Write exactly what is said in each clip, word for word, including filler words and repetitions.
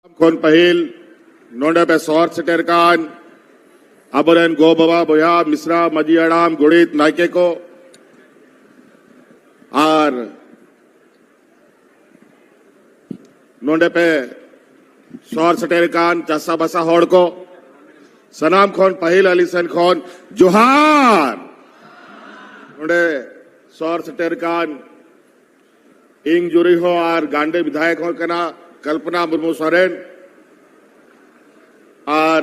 ᱠᱷᱚᱱ ᱯᱟᱹᱦᱤᱞ ᱱᱚᱰᱮ ᱯᱮ ᱥᱚᱦᱚᱨ ᱥᱮᱴᱮᱨ ᱠᱟᱱ ᱟᱵᱚᱨᱮᱱ ᱜᱚ ᱵᱟᱵᱟ, ᱵᱚᱭᱦᱟ ᱢᱤᱥᱨᱟ, ᱢᱟᱹᱡᱷᱤ ᱦᱟᱲᱟᱢ, ᱜᱚᱰᱮᱛ, ᱱᱟᱭᱠᱮ ᱠᱚ ᱟᱨ ᱱᱚᱰᱮ ᱯᱮ ᱥᱚᱦᱚᱨ ᱥᱮᱴᱮᱨ ᱠᱟᱱ ᱪᱟᱥᱟᱵᱟᱥᱟ ᱦᱚᱲ ᱠᱚ, ᱥᱟᱱᱟᱢ ᱠᱷᱚᱱ ᱯᱟᱹᱦᱤᱞ ᱟᱹᱞᱤᱧ ᱥᱮᱱ ᱠᱷᱚᱱ ᱡᱚᱦᱟᱨ᱾ ᱱᱚᱰᱮ ᱥᱚᱦᱚᱨ ᱥᱮᱴᱮᱨ ᱠᱟᱱ ᱤᱧ ᱡᱩᱨᱤ ᱦᱚᱸ ᱟᱨ ᱜᱟᱱᱰᱮ ᱵᱤᱫᱷᱟᱭᱚᱠ ᱦᱚᱸ ᱠᱟᱱᱟ ᱠᱚᱞᱯᱚᱱᱟ ᱢᱩᱨᱢᱩ ᱥᱚᱨᱮᱱ, ᱟᱨ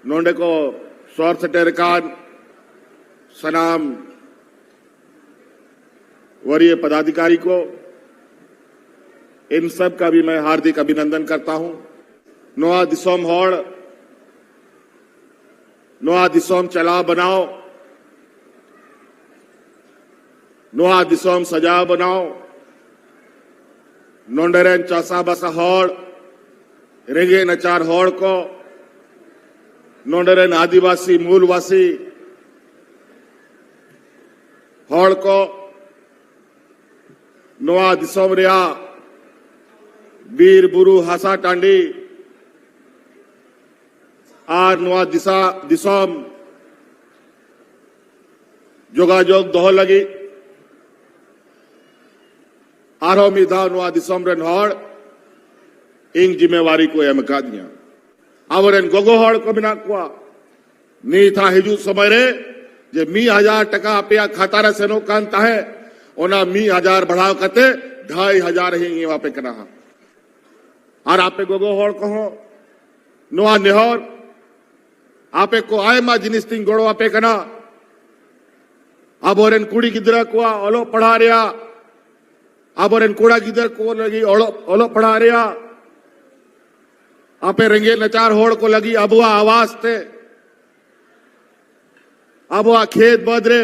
ᱱᱚᱰᱮ ᱠᱚ ᱥᱚᱦᱚᱨ ᱥᱮᱴᱮᱨ ᱠᱟᱱ ᱥᱟᱱᱟᱢ वरीय पदाधिकारी को, इन सब का भी मैं हार्दिक अभिनंदन करता हूं। ᱱᱚᱣᱟ ᱫᱤᱥᱚᱢ ᱦᱚᱲ, ᱱᱚᱣᱟ ᱫᱤᱥᱚᱢ ᱪᱟᱞᱟᱣ ᱵᱮᱱᱟᱣ, ᱱᱚᱣᱟ ᱫᱤᱥᱚᱢ ᱥᱟᱡᱟᱣ ᱵᱮᱱᱟᱣ, ᱱᱚᱰᱮ ᱨᱮᱱ ᱪᱟᱥᱟᱵᱟᱥᱟ ᱦᱚᱲ, ᱨᱮᱸᱜᱮᱡ ᱱᱟᱪᱟᱨ ᱦᱚᱲ ᱠᱚ, ᱱᱚᱰᱮ ᱨᱮᱱ ᱟᱹᱫᱤᱵᱟᱹᱥᱤ ᱢᱩᱞᱵᱟᱥᱤ ᱦᱚᱲ ᱠᱚ, ᱱᱚᱣᱟ ᱫᱤᱥᱚᱢ ᱨᱮᱭᱟᱜ ᱵᱤᱨ ᱵᱩᱨᱩ ᱦᱟᱥᱟ ᱴᱟᱺᱰᱤ ᱟᱨ ᱱᱚᱣᱟ ᱫᱤᱥᱟ-, ᱫᱤᱥᱚᱢ ᱡᱳᱜᱟᱡᱳᱜᱽ ᱫᱚᱦᱚ ᱞᱟᱹᱜᱤᱫ ᱟᱨᱦᱚᱸ ᱢᱤᱫ ᱫᱷᱟᱣ ᱱᱚᱣᱟ ᱫᱤᱥᱚᱢ ᱨᱮᱱ ᱦᱚᱲ ᱤᱧ ᱡᱤᱢᱮᱣᱟᱨᱤ ᱠᱚ ᱮᱢ ᱟᱠᱟᱫᱤᱧᱟ᱾ ᱟᱵᱚᱨᱮᱱ ᱜᱚᱜᱚ ᱦᱚᱲ ᱠᱚ ᱢᱮᱱᱟᱜ ᱠᱚᱣᱟ, ᱱᱤᱛ ᱦᱟᱸᱜ ᱦᱤᱡᱩᱜ ᱥᱚᱢᱚᱭ ᱨᱮ ᱡᱮ ᱢᱤᱫ ᱦᱟᱡᱟᱨ ᱴᱟᱠᱟ ᱟᱯᱮᱭᱟᱜ ᱠᱷᱟᱛᱟ ᱨᱮ ᱥᱮᱱᱚᱜ ᱠᱟᱱ ᱛᱟᱦᱮᱸᱫ, ᱚᱱᱟ ᱢᱤᱫ ᱦᱟᱡᱟᱨ ᱵᱟᱲᱦᱟᱣ ᱠᱟᱛᱮ ᱰᱷᱟᱭ ᱦᱟᱡᱟᱨ ᱤᱧ ᱮᱢᱟ ᱯᱮ ᱠᱟᱱᱟ ᱦᱟᱸᱜ᱾ ᱟᱨ ᱟᱯᱮ ᱜᱚᱜᱚ ᱦᱚᱲ ᱠᱚᱦᱚᱸ ᱱᱚᱣᱟ ᱱᱮᱦᱚᱨ, ᱟᱯᱮ ᱠᱚ ᱟᱭᱢᱟ ᱡᱤᱱᱤᱥ ᱛᱤᱧ ᱜᱚᱲᱚ ᱟᱯᱮ ᱠᱟᱱᱟ᱾ ᱟᱵᱚᱨᱮᱱ ᱠᱩᱲᱤ ᱜᱤᱫᱽᱨᱟᱹ ᱠᱚᱣᱟᱜ ᱚᱞᱚᱜ ᱯᱟᱲᱦᱟᱜ ᱨᱮᱭᱟᱜ, ᱟᱵᱚᱨᱮᱱ ᱠᱚᱲᱟ ᱜᱤᱫᱽᱨᱟᱹ ᱠᱚ ᱞᱟᱹᱜᱤᱫ ᱚᱞᱚᱜ, ᱚᱞᱚᱜ ᱯᱟᱲᱦᱟᱜ ᱨᱮᱭᱟᱜ, ᱟᱯᱮ ᱨᱮᱸᱜᱮᱡ ᱱᱟᱪᱟᱨ ᱦᱚᱲ ᱠᱚ ᱞᱟᱹᱜᱤᱫ ᱟᱵᱚᱣᱟᱜ ᱟᱣᱟᱥ ᱛᱮ, ᱟᱵᱚᱣᱟᱜ ᱠᱷᱮᱛ ᱵᱟᱹᱫᱽ ᱨᱮ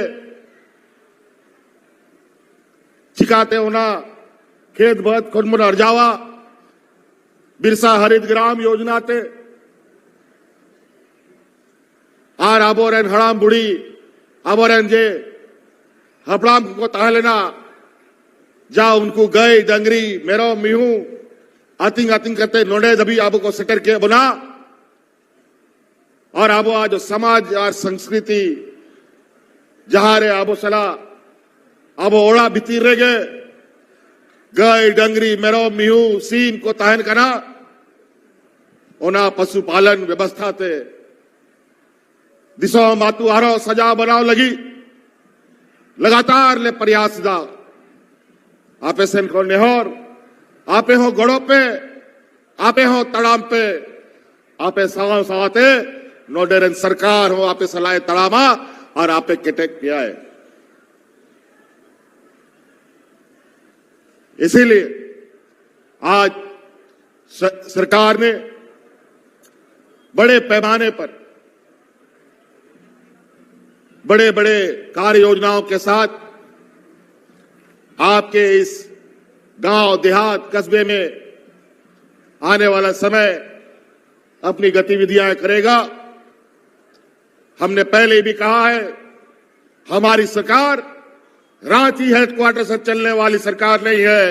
ᱪᱤᱠᱟᱛᱮ ᱚᱱᱟ ᱠᱷᱮᱛ ᱵᱟᱹᱫᱽ ᱠᱷᱚᱱ ᱵᱚᱱ ᱟᱨᱡᱟᱣᱟ, ᱵᱤᱨᱥᱟ ᱦᱟᱨᱤᱛ ᱜᱨᱟᱢ ᱭᱳᱡᱽᱱᱟ ᱛᱮ᱾ ᱟᱨ ᱟᱵᱚᱨᱮᱱ ᱦᱟᱲᱟᱢ ᱵᱩᱲᱦᱤ, ᱟᱵᱚᱨᱮᱱ ᱡᱮ ᱦᱟᱯᱲᱟᱢ ᱠᱚᱠᱚ ᱛᱟᱦᱮᱸ ᱞᱮᱱᱟ, ᱡᱟ ᱩᱱᱠᱩ ᱜᱟᱹᱭ, ᱰᱟᱝᱨᱤ, ᱢᱮᱨᱚᱢ, ᱢᱤᱦᱩ, ᱟᱹᱛᱤᱧ ᱟᱹᱛᱤᱧ ᱠᱟᱛᱮ ᱱᱚᱰᱮ ᱫᱷᱟᱹᱵᱤᱡ ᱟᱵᱚ ᱠᱚ ᱥᱮᱴᱮᱨ ᱠᱮᱫ ᱵᱚᱱᱟ᱾ ᱟᱨ ᱟᱵᱚᱣᱟᱜ ᱡᱚ ᱥᱚᱢᱟᱡᱽ ᱟᱨ ᱥᱚᱝᱥᱠᱨᱤᱛᱤ, ᱡᱟᱦᱟᱸ ᱨᱮ ᱟᱵᱚ ᱥᱟᱞᱟᱜ ᱟᱵᱚ ᱚᱲᱟᱜ ᱵᱷᱤᱛᱤᱨ ᱨᱮᱜᱮ ᱜᱟᱹᱭ, ᱰᱟᱝᱨᱤ, ᱢᱮᱨᱚᱢ, ᱢᱤᱦᱩ, ᱥᱤᱢ ᱠᱚ ᱛᱟᱦᱮᱱ ᱠᱟᱱᱟ, ᱚᱱᱟ ᱯᱚᱥᱩ ᱯᱟᱞᱚᱱ ᱵᱮᱵᱚᱥᱛᱷᱟ ᱛᱮ ᱫᱤᱥᱚᱢ ᱟᱹᱛᱩ ᱟᱨᱦᱚᱸ ᱥᱟᱡᱟᱣ ᱵᱮᱱᱟᱣ ᱞᱟᱹᱜᱤᱫ ᱞᱟᱜᱟᱛᱟᱨ ᱞᱮ ᱯᱨᱚᱭᱟᱥ ᱮᱫᱟ᱾ ᱟᱯᱮ ᱥᱮᱱ ᱠᱷᱚᱱ ᱱᱮᱦᱚᱨ, ᱟᱯᱮ ᱦᱚᱸ ᱜᱚᱲᱚ ᱯᱮ, ᱟᱯᱮ ᱦᱚᱸ ᱛᱟᱲᱟᱢ ᱯᱮ, ᱟᱯᱮ ᱥᱟᱶ ᱥᱟᱶᱛᱮ ᱱᱚᱰᱮ ᱨᱮᱱ ᱥᱚᱨᱠᱟᱨ ᱦᱚᱸ ᱟᱯᱮ ᱥᱟᱞᱟᱜ ᱮ ᱛᱟᱲᱟᱢᱟ ᱟᱨ ᱟᱯᱮ ᱠᱮᱴᱮᱡ ᱯᱮᱭᱟᱭ᱾ इसीलिए आज स-, सरकार ने बड़े पैमाने पर बड़े बड़े कार्य योजनाओं के साथ आपके इस गांव देहात कस्बे में आने वाला समय अपनी गतिविधियां करेगा। हमने पहले भी कहा है, हमारी सरकार रांची हेडक्वार्टर से चलने वाली सरकार नहीं है।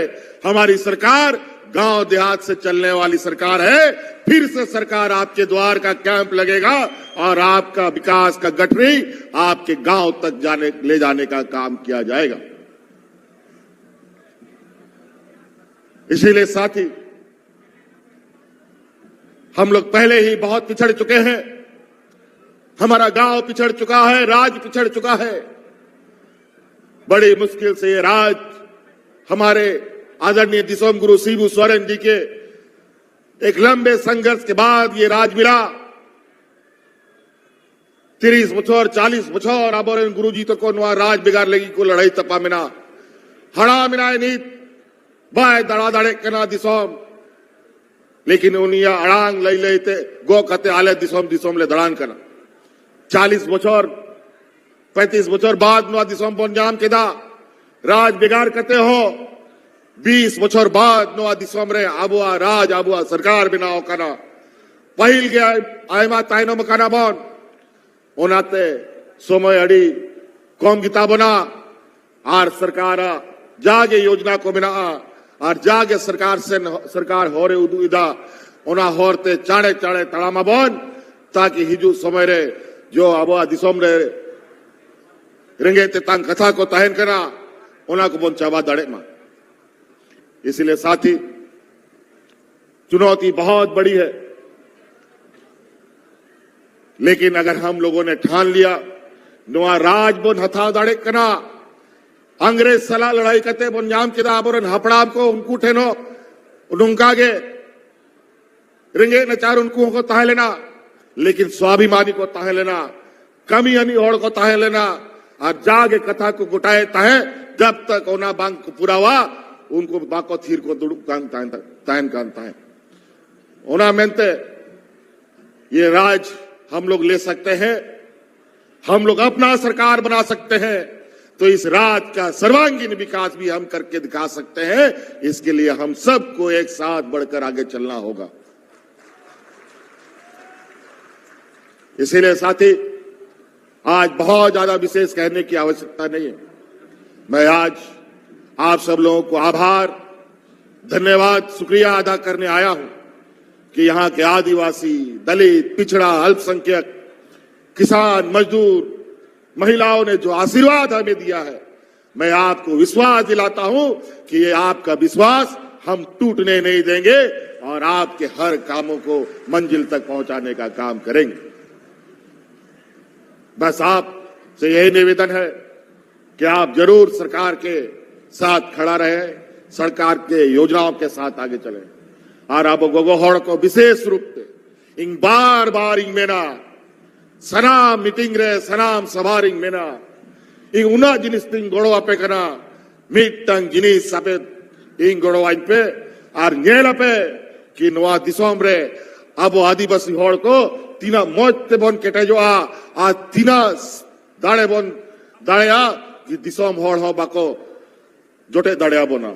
हमारी सरकार गांव देहात से चलने वाली सरकार है। फिर से सरकार आपके द्वार का कैंप लगेगा और आपका विकास का गठरी आपके गांव तक जाने, ले जाने का काम किया जाएगा। इसीलिए साथी, हम लोग पहले ही बहुत पिछड़ चुके हैं। हमारा गांव पिछड़ चुका है, राज्य पिछड़ चुका है। बड़ी मुश्किल से ये राज्य हमारे आदरणीय दिसोम गुरु शिबू सोरेन जी के एक लंबे संघर्ष के बाद ये राज्य मिला। ᱛᱤᱨᱤᱥ ᱵᱚᱪᱷᱚᱨ, ᱪᱟᱞᱤᱥ ᱵᱚᱪᱷᱚᱨ ᱟᱵᱚᱨᱮᱱ ᱜᱩᱨᱩᱡᱤ ᱛᱟᱠᱚ ᱱᱚᱣᱟ ᱨᱟᱡᱽ ᱵᱷᱮᱜᱟᱨ ᱞᱟᱹᱜᱤᱫ ᱠᱚ ᱞᱟᱹᱲᱦᱟᱹᱭ ᱛᱟᱯᱟᱢ ᱮᱱᱟ᱾ ᱦᱟᱲᱟᱢ ᱮᱱᱟᱭ ᱱᱤᱛ, ᱵᱟᱭ ᱫᱟᱬᱟ ᱫᱟᱲᱮᱭᱟᱜ ᱠᱟᱱᱟ ᱫᱤᱥᱚᱢ᱾ ᱞᱮᱠᱤᱱ ᱩᱱᱤᱭᱟᱜ ᱟᱲᱟᱝ ᱞᱟᱹᱭ ᱞᱟᱹᱭ ᱛᱮ ᱜᱚᱜ ᱠᱟᱛᱮ ᱟᱞᱮ ᱫᱤᱥᱚᱢ ᱫᱤᱥᱚᱢ ᱞᱮ ᱫᱟᱬᱟᱱ ᱠᱟᱱᱟ᱾ ᱪᱟᱞᱤᱥ ᱵᱚᱪᱷᱚᱨ, ᱯᱮᱸᱛᱤᱥ ᱵᱚᱪᱷᱚᱨ ᱵᱟᱫ ᱱᱚᱣᱟ ᱫᱤᱥᱚᱢ ᱵᱚᱱ ᱧᱟᱢ ᱠᱮᱫᱟ᱾ ᱨᱟᱡᱽ ᱵᱷᱮᱜᱟᱨ ᱠᱟᱛᱮ ᱦᱚᱸ ᱵᱤᱥ ᱵᱚᱪᱷᱚᱨ ᱵᱟᱫ ᱱᱚᱣᱟ ᱫᱤᱥᱚᱢ ᱨᱮ ᱟᱵᱚᱣᱟᱜ ᱨᱟᱡᱽ, ᱟᱵᱚᱣᱟᱜ ᱥᱚᱨᱠᱟᱨ ᱵᱮᱱᱟᱣ ᱟᱠᱟᱱᱟ᱾ ᱯᱟᱹᱦᱤᱞ ᱜᱮ ᱟᱭᱢᱟ ᱛᱟᱭᱱᱚᱢ ᱟᱠᱟᱱᱟ ᱵᱚᱱ, ᱚᱱᱟᱛᱮ ᱥᱚᱢᱚᱭ ᱟᱹᱰᱤ ᱠᱚᱢ ᱜᱮᱛᱟ ᱵᱚᱱᱟ᱾ ᱟᱨ ᱥᱚᱨᱠᱟᱨᱟᱜ ᱡᱟᱜᱮ ᱭᱳᱡᱽᱱᱟ ᱠᱚ ᱢᱮᱱᱟᱜᱼᱟ, ᱟᱨ ᱡᱟᱜᱮ ᱥᱚᱨᱠᱟᱨ ᱥᱮᱱ, ᱥᱚᱨᱠᱟᱨ ᱦᱚᱨᱮ ᱩᱫᱩᱜ ᱮᱫᱟ, ᱚᱱᱟ ᱦᱚᱨᱛᱮ ᱪᱟᱬᱮ ᱪᱟᱬᱮ ᱛᱟᱲᱟᱢ ᱟᱵᱚᱱ, ᱛᱟᱠᱤ ᱦᱤᱡᱩᱜ ᱥᱚᱢᱚᱭ ᱨᱮ ᱡᱚ ᱟᱵᱚᱣᱟᱜ ᱫᱤᱥᱚᱢ ᱨᱮ ᱨᱮᱸᱜᱮᱡ ᱛᱮᱛᱟᱝ ᱠᱟᱛᱷᱟ ᱠᱚ ᱛᱟᱦᱮᱱ ᱠᱟᱱᱟ, ᱚᱱᱟ ᱠᱚᱵᱚᱱ ᱪᱟᱵᱟ ᱫᱟᱲᱮᱜ ᱢᱟ᱾ ᱤᱥᱤᱞᱤᱭᱮ ᱥᱟᱛᱷᱤ, ᱪᱩᱱᱚᱣᱛᱤ ᱵᱚᱦᱩᱛ ᱵᱟᱲᱤ ᱦᱮ, ᱞᱮᱠᱤᱱ ᱟᱜᱟᱨ ᱦᱟᱢ ᱞᱳᱜᱳ ᱱᱮ ᱴᱷᱟᱱ ᱞᱤᱭᱟ, ᱱᱚᱣᱟ ᱨᱟᱡᱽ ᱵᱚᱱ ᱦᱟᱛᱟᱣ ᱫᱟᱲᱮᱜ ᱠᱟᱱᱟ, ᱟᱝᱜᱽᱨᱮᱡᱽ ᱥᱟᱞᱟᱜ ᱞᱟᱲᱟᱭ ᱠᱟᱛᱮ ᱵᱚᱱ ᱧᱟᱢ ᱠᱮᱫᱟ, ᱟᱵᱚᱨᱮᱱ ᱦᱟᱯᱲᱟᱢ ᱠᱚ ᱩᱱᱠᱩ ᱴᱷᱮᱱ ᱦᱚᱸ ᱱᱚᱝᱠᱟ ᱜᱮ ᱨᱮᱸᱜᱮᱡ ᱱᱟᱪᱟᱨ ᱩᱱᱠᱩ ᱦᱚᱸᱠᱚ ᱛᱟᱦᱮᱸ ᱞᱮᱱᱟ, ᱞᱮᱠᱤᱱ ᱥᱣᱟᱵᱷᱤᱢᱟᱱᱤ ᱠᱚ ᱛᱟᱦᱮᱸ ᱞᱮᱱᱟ, ᱠᱟᱹᱢᱤ ᱟᱹᱱᱤᱡ ᱦᱚᱲ ᱠᱚ ᱛᱟᱦᱮᱸ ᱞᱮᱱᱟ᱾ ᱟᱨ ᱡᱟᱜᱮ ᱠᱟᱛᱷᱟ ᱠᱚ ᱜᱚᱴᱟᱭᱮᱫ ᱛᱟᱦᱮᱸ, ᱡᱟᱵ ᱛᱟᱠ ᱚᱱᱟ ᱵᱟᱝ ᱠᱚ ᱯᱩᱨᱟᱣᱟ, ᱩᱱᱠᱩ ᱵᱟᱠᱚ ᱛᱷᱤᱨ ᱠᱚ ᱫᱩᱲᱩᱵ ᱠᱟᱱ ᱛᱟᱦᱮᱸ, ᱛᱟᱦᱮᱱ ᱠᱟᱱ ᱛᱟᱦᱮᱸ᱾ ᱚᱱᱟ ᱢᱮᱱᱛᱮ ᱤᱭᱮ ᱨᱟᱡᱽ ᱦᱟᱢ ᱞᱳᱜ ᱞᱮ ᱥᱟᱠᱛᱮ ᱦᱮᱸ, ᱦᱟᱢ ᱞᱳᱜ ᱟᱯᱱᱟ ᱥᱚᱨᱠᱟᱨ ᱵᱟᱱᱟ ᱥᱟᱠᱛᱮ ᱦᱮᱸ, ᱛᱚ ᱤᱥ ᱨᱟᱡᱽ ᱠᱟ ᱥᱚᱨᱵᱟᱝᱜᱤᱱ ᱵᱤᱠᱟᱥ ᱵᱷᱤ ᱦᱟᱢ ᱠᱟᱨᱠᱮ ᱫᱤᱠᱷᱟ ᱥᱟᱠᱛᱮ ᱦᱮᱸ᱾ ᱤᱥᱠᱮ ᱞᱤᱭᱮ ᱦᱟᱢ ᱥᱚᱵ ᱠᱳ ᱮᱠ ᱥᱟᱛᱷ ᱵᱟᱲᱷ ᱠᱟᱨ ᱟᱜᱮ ᱪᱟᱞᱱᱟ ᱦᱳᱜᱟ। ᱤᱥᱤᱞᱤᱭᱮ ᱥᱟᱛᱷᱤ, ᱟᱡᱽ ᱵᱚᱦᱩᱛ ᱡᱟᱫᱟ ᱵᱤᱥᱮᱥ ᱠᱟᱦᱱᱮ ᱠᱤ ᱟᱵᱚᱥᱭᱚᱠᱛᱟ ᱱᱟᱦᱤ ᱦᱮᱸ। ᱢᱮ ᱟᱡᱽ ᱟᱯ ᱥᱚᱵ ᱞᱳᱜ ᱠᱳ ᱟᱵᱷᱟᱨ, ᱫᱷᱚᱱᱭᱚᱵᱟᱫ, ᱥᱩᱠᱨᱤᱭᱟ ᱟᱫᱟ ᱠᱟᱨᱱᱮ ᱟᱭᱟ ᱦᱳᱸ ᱠᱤ ᱭᱟᱦᱟᱸ ᱠᱮ ᱟᱫᱤᱵᱟᱥᱤ, ᱫᱚᱞᱤᱛ, ᱯᱤᱪᱷᱲᱟ, ᱟᱞᱯᱚᱥᱚᱝᱠᱷᱭᱚᱠ, ᱠᱤᱥᱟᱱ, ᱢᱚᱡᱽᱫᱩᱨ, ᱢᱚᱦᱤᱞᱟᱣᱳᱸ ᱱᱮ ᱡᱳ ᱟᱥᱤᱨᱵᱟᱫᱽ ᱦᱟᱢᱮ ᱫᱤᱭᱟ ᱦᱮᱸ, ᱢᱮ ᱟᱯ ᱠᱳ ᱵᱤᱥᱣᱟᱥ ᱫᱤᱞᱟᱛᱟ ᱦᱳᱸ ᱠᱤ ᱭᱮ ᱟᱯ ᱠᱟ ᱵᱤᱥᱣᱟᱥ ᱦᱟᱢ ᱴᱩᱴ ᱱᱮ ᱱᱟᱦᱤ ᱫᱮᱸᱜᱮ ᱚᱨ ᱟᱯ ᱠᱮ ᱦᱟᱨ ᱠᱟᱢ ᱠᱳ ᱢᱚᱱᱡᱤᱞ ᱛᱟᱠ ᱯᱚᱦᱚᱸᱪᱟᱱᱮ ᱠᱟ ᱠᱟᱢ ᱠᱟᱨᱮᱸᱜᱮ। ᱵᱟᱥ ᱟᱯ ᱥᱮ ᱭᱮᱦᱤ ᱱᱤᱵᱮᱫᱚᱱ ᱦᱮᱸ ᱠᱤ ᱟᱯ ᱡᱟᱨᱩᱨ ᱥᱚᱨᱠᱟᱨ ᱠᱮ ᱥᱟᱛᱷ ᱠᱷᱟᱲᱟ ᱨᱮᱦᱮᱸ, ᱥᱚᱨᱠᱟᱨ ᱠᱮ ᱭᱳᱡᱽᱱᱟᱣᱳᱸ ᱠᱮ ᱥᱟᱛᱷ ᱟᱜᱮ ᱪᱟᱞᱮᱸ ᱚᱨ ᱟᱵᱚ ᱜᱚᱜᱚ ᱦᱚᱲ ᱠᱳ ᱵᱤᱥᱮᱥ ᱨᱩᱯ ᱛᱮ ᱤᱧ ᱵᱟᱨ ᱵᱟᱨ ᱤᱧ ᱢᱮᱱᱟ, ᱥᱟᱱᱟᱢ ᱢᱤᱴᱤᱝ ᱨᱮ, ᱥᱟᱱᱟᱢ ᱥᱚᱵᱷᱟ ᱨᱤᱧ ᱢᱮᱱᱟ, ᱤᱧ ᱩᱱᱟᱹᱜ ᱡᱤᱱᱤᱥ ᱛᱤᱧ ᱜᱚᱲᱚ ᱟᱯᱮ ᱠᱟᱱᱟ, ᱢᱤᱫᱴᱟᱝ ᱡᱤᱱᱤᱥ ᱟᱯᱮ ᱤᱧ ᱜᱚᱲᱚᱣᱟᱹᱧ ᱯᱮ ᱟᱨ ᱧᱮᱞ ᱟᱯᱮ ᱠᱤ ᱱᱚᱣᱟ ᱫᱤᱥᱚᱢ ᱨᱮ ᱟᱵᱚ ᱟᱹᱫᱤᱵᱟᱹᱥᱤ ᱦᱚᱲ ᱠᱚ ᱛᱤᱱᱟᱹᱜ ᱢᱚᱡᱽ ᱛᱮᱵᱚᱱ ᱠᱮᱴᱮᱡᱚᱜᱼᱟ ᱟᱨ ᱛᱤᱱᱟᱹᱜ ᱫᱟᱲᱮ ᱵᱚᱱ ᱫᱟᱲᱮᱭᱟᱜᱼᱟ ᱠᱤ ᱫᱤᱥᱚᱢ ᱦᱚᱲ ᱦᱚᱸ ᱵᱟᱠᱚ ᱡᱚᱴᱮᱫ ᱫᱟᱲᱮᱭᱟᱵᱚᱱᱟ᱾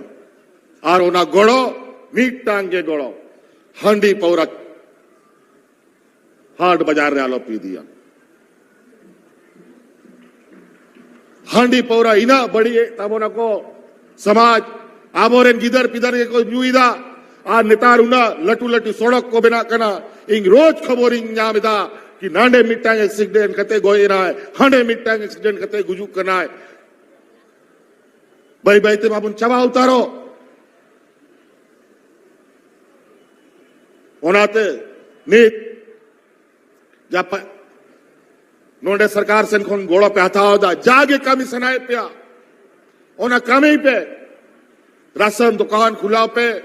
ᱟᱨ ᱚᱱᱟ ᱜᱚᱲᱚ ᱢᱤᱫᱴᱟᱝ ᱜᱮ ᱜᱚᱲᱚ, ᱦᱟᱺᱰᱤ ᱯᱟᱹᱣᱨᱟᱹ ᱦᱟᱴ ᱵᱟᱡᱟᱨ ᱨᱮ ᱟᱞᱚ ᱯᱮ ᱤᱫᱤᱭᱟ᱾ ᱦᱟᱺᱰᱤ ᱯᱟᱹᱣᱨᱟᱹ ᱤᱱᱟᱹᱜ ᱵᱟᱹᱲᱤᱡ ᱮᱫ ᱛᱟᱵᱚᱱᱟ ᱠᱚ ᱥᱚᱢᱟᱡᱽ, ᱟᱵᱚᱨᱮᱱ ᱜᱤᱫᱟᱹᱨ ᱯᱤᱫᱟᱹᱨ ᱜᱮᱠᱚ ᱧᱩᱭᱮᱫᱟ᱾ ᱟᱨ ᱱᱮᱛᱟᱨ ᱩᱱᱟᱹᱜ ᱞᱟᱹᱴᱩ ᱞᱟᱹᱴᱩ ᱥᱚᱲᱚᱠ ᱠᱚ ᱵᱮᱱᱟᱜ ᱠᱟᱱᱟ᱾ ᱤᱧ ᱨᱳᱡᱽ ᱠᱷᱚᱵᱚᱨᱤᱧ ᱧᱟᱢ ᱮᱫᱟ ᱠᱤ ᱱᱟᱸᱰᱮ ᱢᱤᱫᱴᱟᱝ ᱮᱠᱥᱤᱰᱮᱱᱴ ᱠᱟᱛᱮ ᱜᱚᱡ ᱮᱱᱟᱭ, ᱦᱟᱸᱰᱮ ᱢᱤᱫᱴᱟᱝ ᱮᱠᱥᱤᱰᱮᱱᱴ ᱠᱟᱛᱮ ᱜᱩᱡᱩᱜ ᱠᱟᱱᱟᱭ᱾ ᱵᱟᱹᱭ ᱵᱟᱹᱭ ᱛᱮ ᱢᱟᱵᱚᱱ ᱪᱟᱵᱟ ᱩᱛᱟᱹᱨᱚᱜ᱾ ᱚᱱᱟᱛᱮ ᱱᱤᱛ ᱡᱟᱯᱟ-, ᱱᱚᱰᱮ ᱥᱚᱨᱠᱟᱨ ᱥᱮᱱ ᱠᱷᱚᱱ ᱜᱚᱲᱚ ᱯᱮ ᱦᱟᱛᱟᱣ ᱮᱫᱟ, ᱡᱟᱜᱮ ᱠᱟᱹᱢᱤ ᱥᱟᱱᱟᱭᱮᱫ ᱯᱮᱭᱟ, ᱚᱱᱟ ᱠᱟᱹᱢᱤ ᱯᱮ᱾ ᱨᱟᱥᱚᱱ ᱫᱚᱠᱟᱱ ᱠᱷᱩᱞᱟᱣ ᱯᱮ,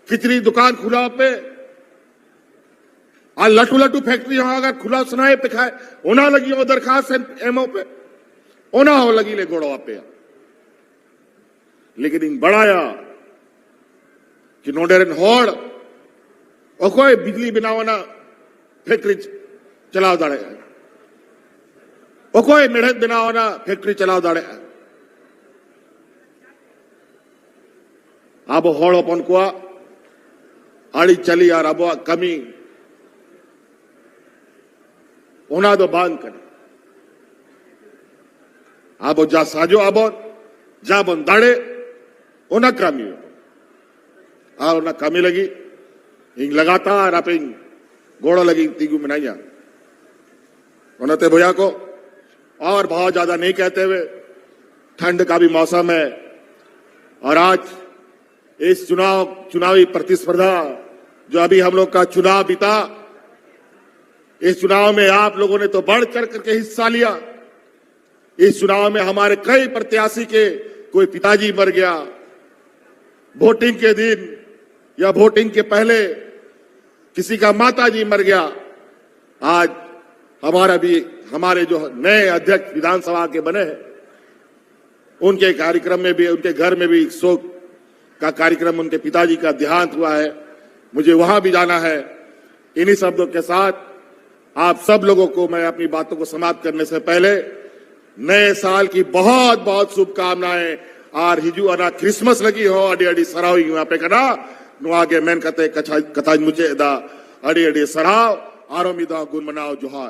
ᱠᱤᱪᱨᱤᱡ ᱫᱚᱠᱟᱱ ᱠᱷᱩᱞᱟᱣ ᱯᱮ, ᱟᱨ ᱞᱟᱹᱴᱩ ᱞᱟᱹᱴᱩ ᱯᱷᱮᱠᱴᱨᱤ ᱦᱚᱸ ᱟᱜᱟᱨ ᱠᱷᱩᱞᱟᱣ ᱥᱟᱱᱟᱭᱮᱫ ᱯᱮ ᱠᱷᱟᱡ, ᱚᱱᱟ ᱞᱟᱹᱜᱤᱫ ᱦᱚᱸ ᱫᱚᱨᱠᱷᱟᱥᱛ ᱮᱢ, ᱮᱢᱚᱜ ᱯᱮ, ᱚᱱᱟ ᱦᱚᱸ ᱞᱟᱹᱜᱤᱫ ᱞᱮ ᱜᱚᱲᱚ ᱟᱯᱮᱭᱟ᱾ ᱞᱮᱠᱤᱱ ᱤᱧ ᱵᱟᱲᱟᱭᱟ ᱠᱤ ᱱᱚᱰᱮ ᱨᱮᱱ ᱦᱚᱲ ᱚᱠᱚᱭ ᱵᱤᱡᱽᱞᱤ ᱵᱮᱱᱟᱣ ᱟᱱᱟᱜ ᱯᱷᱮᱠᱴᱨᱤ ᱪᱟᱞᱟᱣ ᱫᱟᱲᱮᱭᱟᱜᱼᱟ, ᱚᱠᱚᱭ ᱢᱮᱲᱦᱮᱫ ᱵᱮᱱᱟᱣ ᱟᱱᱟᱜ ᱯᱷᱮᱠᱴᱨᱤ ᱪᱟᱞᱟᱣ ᱫᱟᱲᱮᱭᱟᱜᱼᱟ᱾ ᱟᱵᱚ ᱦᱚᱲ ᱦᱚᱯᱚᱱ ᱠᱚᱣᱟᱜ ᱟᱹᱨᱤᱪᱟᱹᱞᱤ ᱟᱨ ᱟᱵᱚᱣᱟᱜ ᱠᱟᱹᱢᱤ, ᱚᱱᱟ ᱫᱚ ᱵᱟᱝ ᱠᱟᱱᱟ᱾ ᱟᱵᱚ ᱡᱟ ᱥᱟᱡᱚᱜ ᱟᱵᱚᱱ, ᱡᱟ ᱵᱚᱱ ᱫᱟᱲᱮ, ᱚᱱᱟ ᱠᱟᱹᱢᱤ ᱟᱵᱚᱱ᱾ ᱟᱨ ᱚᱱᱟ ᱠᱟᱹᱢᱤ ᱞᱟᱹᱜᱤᱫ ᱤᱧ ᱞᱟᱜᱟᱛᱟᱨ ᱟᱯᱮᱧ ᱜᱚᱲᱚ ᱞᱟᱹᱜᱤᱫ ᱛᱤᱸᱜᱩ ᱢᱮᱱᱟᱧᱟ᱾ ᱚᱱᱟᱛᱮ ᱵᱚᱭᱦᱟ ᱠᱚ, ᱟᱨ ᱵᱚᱦᱩᱛ ᱡᱟᱫᱟ ᱱᱟᱦᱤᱸ ᱠᱟᱦᱛᱮ ᱦᱩᱭᱮ, ᱴᱷᱟᱱᱰ ᱠᱟ ᱵᱷᱤ ᱢᱚᱣᱥᱚᱢ ᱦᱟᱭ, ᱟᱨ ᱟᱡ ᱤᱥ ᱪᱩᱱᱟᱣ, ᱪᱩᱱᱟᱣᱤ ᱯᱨᱚᱛᱤᱥᱯᱨᱫᱷᱟ, ᱡᱚ ᱟᱵᱷᱤ ᱦᱟᱢ ᱞᱳᱜ ᱠᱟ ᱪᱩᱱᱟᱣ ᱵᱤᱛᱟ, ᱤᱥ ᱪᱩᱱᱟᱣ ᱢᱮ ᱟᱯ ᱞᱳᱜᱳ ᱱᱮ ᱛᱚ ᱵᱟᱲᱷ ᱪᱟᱲᱷ ᱠᱟᱨᱠᱮ ᱦᱤᱥᱥᱟ ᱞᱤᱭᱟ᱾ ᱤᱥ ᱪᱩᱱᱟᱣ ᱢᱮ ᱦᱟᱢᱟᱨᱮ ᱠᱟᱭᱤ ᱯᱨᱚᱛᱭᱟᱥᱤ ᱠᱮ ᱠᱳᱭᱤ ᱯᱤᱛᱟᱡᱤ ᱢᱟᱨ ᱜᱟᱭᱟ, ᱵᱷᱳᱴᱤᱝ ᱠᱮ ᱫᱤᱱ ᱭᱟ ᱵᱷᱳᱴᱤᱝ ᱠᱮ ᱯᱟᱦᱞᱮ ᱠᱤᱥᱤ ᱠᱟ ᱢᱟᱛᱟᱡᱤ ᱢᱟᱨ ᱜᱟᱭᱟ᱾ ᱟᱡ ᱦᱟᱢᱟᱨᱟ ᱵᱷᱤ, ᱦᱟᱢᱟᱨᱮ ᱡᱳ ᱱᱟᱭᱮ ᱟᱫᱷᱭᱟᱠᱥ ᱵᱤᱫᱷᱟᱱᱥᱚᱵᱷᱟ ᱠᱮ ᱵᱟᱱᱮ ᱦᱮᱸ, ᱩᱱᱠᱮ ᱠᱟᱨᱭᱚᱠᱨᱚᱢ ᱢᱮ ᱵᱷᱤ, ᱩᱱᱠᱮ ᱜᱷᱟᱨ ᱢᱮ ᱵᱷᱤ ᱥᱳᱠ ᱠᱟ ᱠᱟᱨᱭᱚᱠᱨᱚᱢ, ᱩᱱᱠᱮ ᱯᱤᱛᱟᱡᱤ ᱠᱟ ᱫᱮᱦᱟᱱᱛ ᱦᱩᱣᱟ ᱦᱟᱭ, ᱢᱩᱡᱷᱮ ᱣᱟᱦᱟᱸ ᱵᱷᱤ ᱡᱟᱱᱟ ᱦᱟᱭ᱾ ᱤᱱᱦᱤ ᱥᱚᱵᱽᱫᱳ ᱠᱮ ᱥᱟᱛᱷ ᱟᱯ ᱥᱚᱵᱽ ᱞᱳᱜᱳ ᱠᱳ ᱢᱮ ᱟᱯᱱᱤ ᱵᱟᱛᱳ ᱠᱳ ᱥᱟᱢᱟᱯᱛ ᱠᱟᱨᱱᱮ ᱥᱮ ᱯᱟᱦᱞᱮ ᱱᱟᱭᱮ ᱥᱟᱞ ᱠᱤ ᱵᱚᱦᱩᱛ ᱵᱚᱦᱩᱛ ᱥᱩᱵᱷᱠᱟᱢᱱᱟᱭᱮ ᱟᱨ ᱦᱤᱡᱩᱜ ᱟᱱᱟ ᱠᱨᱤᱥᱢᱟᱥ ᱞᱟᱹᱜᱤᱫ ᱦᱚᱸ ᱟᱹᱰᱤ ᱟᱹᱰᱤ ᱥᱟᱨᱦᱟᱣ ᱤᱧ ᱮᱢᱟ ᱯᱮ ᱠᱟᱱᱟ᱾ ᱱᱚᱣᱟ ᱜᱮ ᱢᱮᱱ ᱠᱟᱛᱮ ᱠᱟᱛᱷᱟ, ᱠᱟᱛᱷᱟᱧ ᱢᱩᱪᱟᱹᱫ ᱮᱫᱟ᱾ ᱟᱹᱰᱤ ᱟᱹᱰᱤ ᱥᱟᱨᱦᱟᱣ, ᱟᱨᱚ ᱢᱤᱫ ᱫᱷᱟᱣ ᱜᱩᱱ ᱢᱟᱱᱟᱣ ᱡᱚᱦᱟᱨ᱾